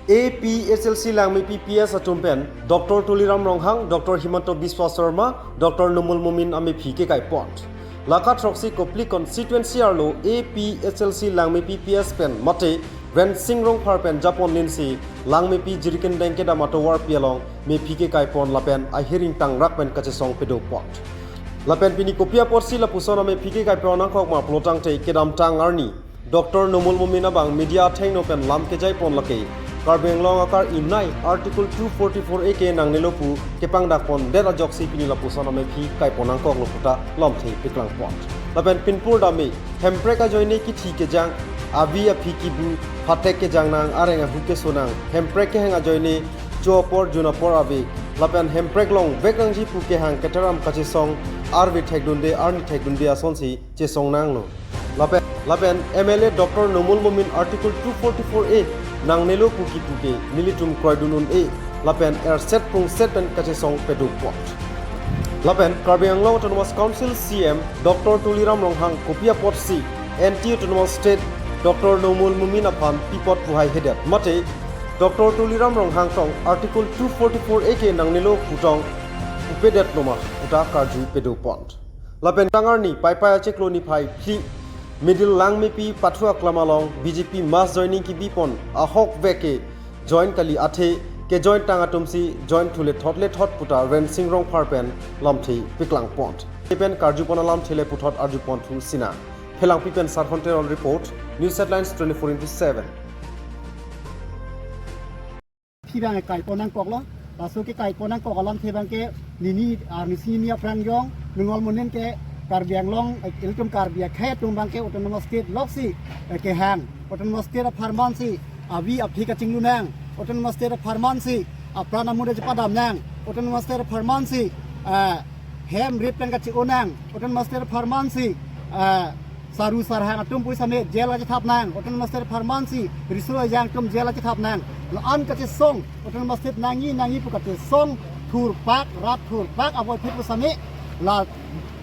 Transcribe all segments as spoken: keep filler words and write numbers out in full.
A P H L C Langmepi P S atum pen Doctor Tuliram Ronghang, Doctor Himanta Biswa Sarma, Doctor Numal Momin amephi kekai pon. Laka throksi Kopili constituency arlo A P H L C Langmepi P S pen mate Rensing Rongphar pen japon ninsi Langmepi Jirikindeng kedam atovarpi along mephi kekai pon lapen ahiring tangrak pen kachesong pedo pon. Lapen pini kopi apotsi lapuson amephi kekai pon nangkok ma pulotangte kedamtang arni Doctor Numal Momin abang media athengno pen lam kejai pon lake Karbi Anglong akar-imnei Article two forty-four A ke nangnelo pu kepangdak pondet ajoksi pini lapuson amephi kai pon nangkoklo puta lamthe paklang pon. Lapen pinpur dame hemprek ajoine kithi kejang, avi aphi kibu, phatek kejang nang, areng ahu keso nang, hemprek kehang ajoine cho apor jun apor ave, lapen hemprek longvek nangji pu kehang ketheram kachesong arve thekdunde arni thekdunde asonsi chesong nanglo. Lapen, lapen M L A Doctor Numal Momin Article two forty-four A nangnelo pu kipu ke nelitum kroidun un-e lapen erset pungset pen kachesong pedo pon. Lapen Karbi Anglong Autonomous Council C M Doctor Tuliram Ronghang kopi apotsi anti autonomous state Doctor Numal Momin aphan pi apot puhai hedet mate Doctor Tuliram Ronghang tong Article two forty-four A ke nangnelo pu tong pupedet loma puta karju pedo pon. Lapen tang arni Paipai achiklo niphai phli middle Langmepi pathu aklam along B J P mass joining kibi pon ahokvek ke join kali athe kejoin tang atumsi join thule thot le thot puta Rensing Rongphar pen lamthe paklang pon. Pen karju pon alamthe le puthot arju pon thu sina. Phelangpi pen Sarhon Teron report, News Headlines twenty-four into seven. Phi abang kai pon nangkoklo, laso kekai pon nangkok alamthe abang ke nini, ah, nisi nini aphrang jong, Numal Momin ke Karbi Anglong, eh, ilitum Karbi akhei atum abang ke autonomous state loksi, eh, kehang, autonomous state apharmansi avi aphi kachinglu nang, autonomous state apharmansi apran amuda chepadam nang, autonomous state apharmansi, eh, hem rit pen kachi-o nang, autonomous state apharmansi, eh, saru sarhang atum pusitame jail kachethap nang, autonomous state apharmansi riso ejang atum jail kachethap nang. La-an kachesong autonomous state nangji nangji pu kachesong thurpak rat thurpak avoid thip pusitame la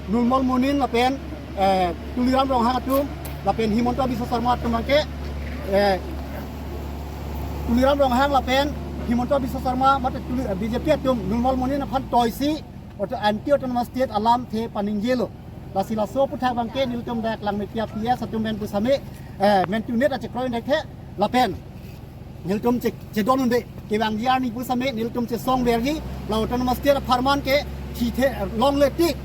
Numal Momin lapen, eh, Tuliram Ronghang atum lapen Himanta Biswa Sarma atum abang ke, eh, Tuliram Ronghang lapen Himanta Biswa Sarma mate Tuli-, eh, B J P atum Numal Momin aphan toisi auto-, anti autonomous state alamthe paningjelo. Lasi laso aputhak abang ke nelitum dak Langmepi P S atum pen pusitame, eh, mentunet achekroi dekthe lapen nelitum che, chedon unde kevangji arni pusitame nelitum chesong verji la autonomous state apharman ke thithe longle tik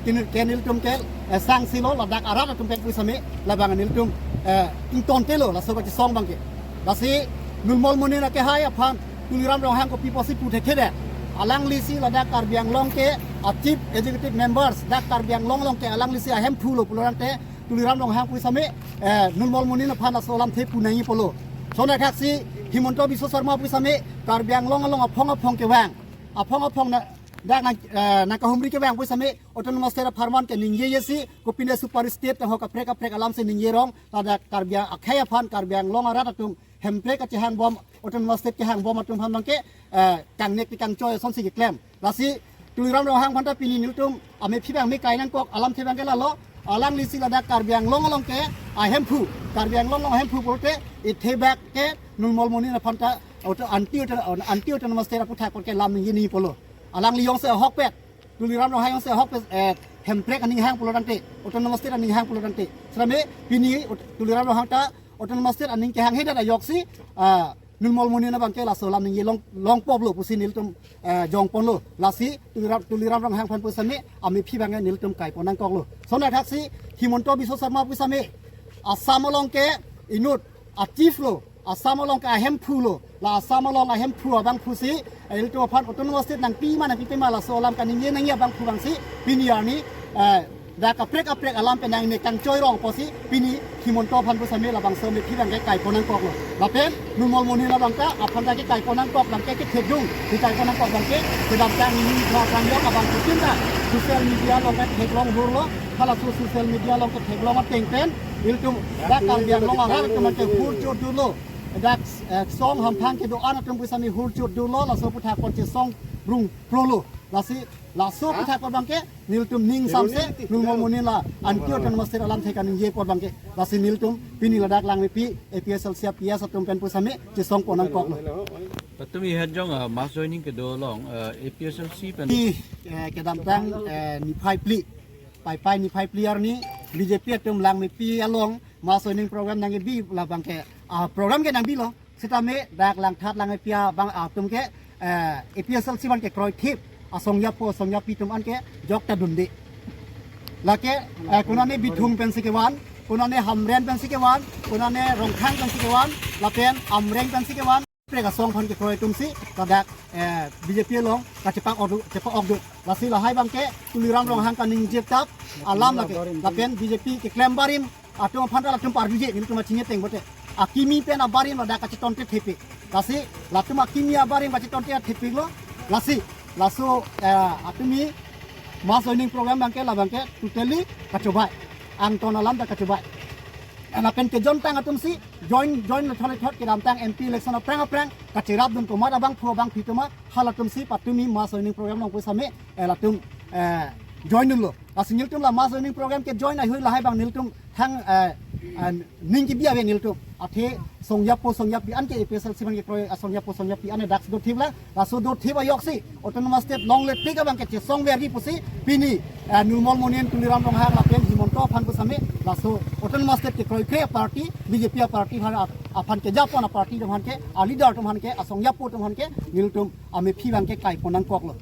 ke nel-, ke nelitum ke, eh, sangsilo ladak arat atum pen pusitame labang nelitum, eh, ingtontelo laso kachesong abang ke. Lasi Numal Momin akehai aphan Tuliram Ronghang kopi apotsi pu thekthedet. Alanglisi ladak Karbi Anglong ke a chief executive members, dak Karbi Anglong along ke alanglisi ahemphu lo pulotangte Tuliram Ronghang pusitame, eh, Numal Momin aphan laso alamthe pu nangji pulo. Sonai thaksi Himanta Biswa Sarma pusitame Karbi Anglong along aphong aphong kevang, aphong aphong na, dak nang, eh, nangkahumri kevang pusitame autonomous state apharman ke ningjejesi, kopine super state tangho kaprek kaprek alamsi ningjerong, ladak Karbi akhei aphan Karbi Anglong arat atum hemprek kachehangbom, autonomous state kehangbom atum aphan abang ke, eh, kangnek ti kangchoi asonsi keklem. Lasi Tuliram Ronghang aphanta pini nelitum amephi abang me kai nangkok alamthe abang ke lalo, alanglisi ladak Karbi Anglong along ke ahemphu, Karbi Anglong along ahemphu pulote ithebak ke Numal Momin aphanta auto, anti auto, anti autonomous state aputhak apot ke lam ningje nangji pulo. Alangli jongsi ahokpet, Tuliram Ronghang jongsi ahokpet, eh, hemprek aning hang pulotangte, autonomous state aning hang pulotangte, sitame pini aut-, Tuliram Ronghang ta autonomous state aning kehang hedet ajoksi, ah, Numal Momin abang ke laso alam ningje long, longpoplo pusi nelitum, eh, jong ponlo. Lasi Tuliram, Tuliram Ronghang aphan pusitame amephi abang nelitum kai pon nangkoklo. Sonai thaksi Himanta Biswa Sarma pusitame Assam along ke inut a chief lo, Assam along ke ahemphu lo, la Assam along ahemphu abangphusi, eh, ilitum aphan autonomous state nangpi ma nangpipe ma laso alam kaningje nangji abangphu abangsi pini arni, eh, dak kaprek kaprek alam pen nangne kangchoi rong apotsi pini Himanta aphan pusitame labangso amephi abang ke kai pon nangkoklo. Lapen Numal Momin abang ta aphanta kekai pon nangkok abang ke kethedung, kekai pon nangkok abang ke kedamtang nini kla kang yok abangphutin ta social media along ketheklong hurlo, halaso social media along ketheklong ateng pen ilitum dak Karbi Anglong arat atum abang ke hur chot dunlo. Dak, eh, song hamphang kedo-an atum pusitame hur chot dunlo, laso aputhak apot chesong brung prolo. Lasi Laso aphuthak abangke nelitum ning samse Nulmol Monin la anti-autonomous state alamthe kaningje apot abangke, lasi nelitum pini ladak Langmepi A P H L C a P S atum pen pusitame chesongpon nangkoklo. Patumi het jong, ah, mass joining kedo along, ah, A P H L C pen. Di, eh, kedamtang, eh, niphai phli, Paipai niphai phli arni B J P atum Langmepi along mass joining program nangkebi labangke, ah, program ke nangbilo. Sitame dak Langthat Langmepi abang atum ke, eh, A P H L C abangke kroithip, asongjapo asongjapi atum anke jok ta dunde. Lake, eh, konane Bithung pensi kevan, konane Hamren pensi kevan, konane Rongkhang pensi kevan, lapen Amreng pensi kevan. Prek asong aphan kekroi atumsi ladak, eh, B J P along kachepa-ok do, chepa-ok do. Lasi lahai abangke Tuliram Ronghang kaningje tap alam lake, lapen B J P keklem barim atum aphan ta latum parbije, nelitum achinge teng bote. Akimi pen abarim ladak kachetonte thepik. Lasi latum akimi abarim kachetonte thepiklo. Lasi laso, eh, atumi mass joining program abangke labangke totally kachobei. Angton alam ta kachobei. Lapen kejontang atumsi join, join lethot lethot kedamtang M P election aphrang aphrang kacherapdun komat abangphu abangphi atum, halatumsi patumi mass joining program along pusitame, eh, latum, eh, join dunlo. Lasi nelitum la mass joining program kejoin ahui lahai abang nelitum thang, eh, eh, ning kebi ave nelitum. Athe songjapo songjapi anke A P H L C abangke kroikre asongjapo songjapi an dak dothiplo. Laso dothip ajoksi autonomous state longle tik abangke chesongverji pusi pini, eh, Nulmol Monin, Tuliram Ronghang lapen Himanta aphan pusitame laso autonomous state kekroikre party, B J P a party aphan, aphan kejapon a party atum aphan ke, a leader atum aphan ke, asongjapo atum aphan ke nelitum amephi abangke kaipon nangkoklo.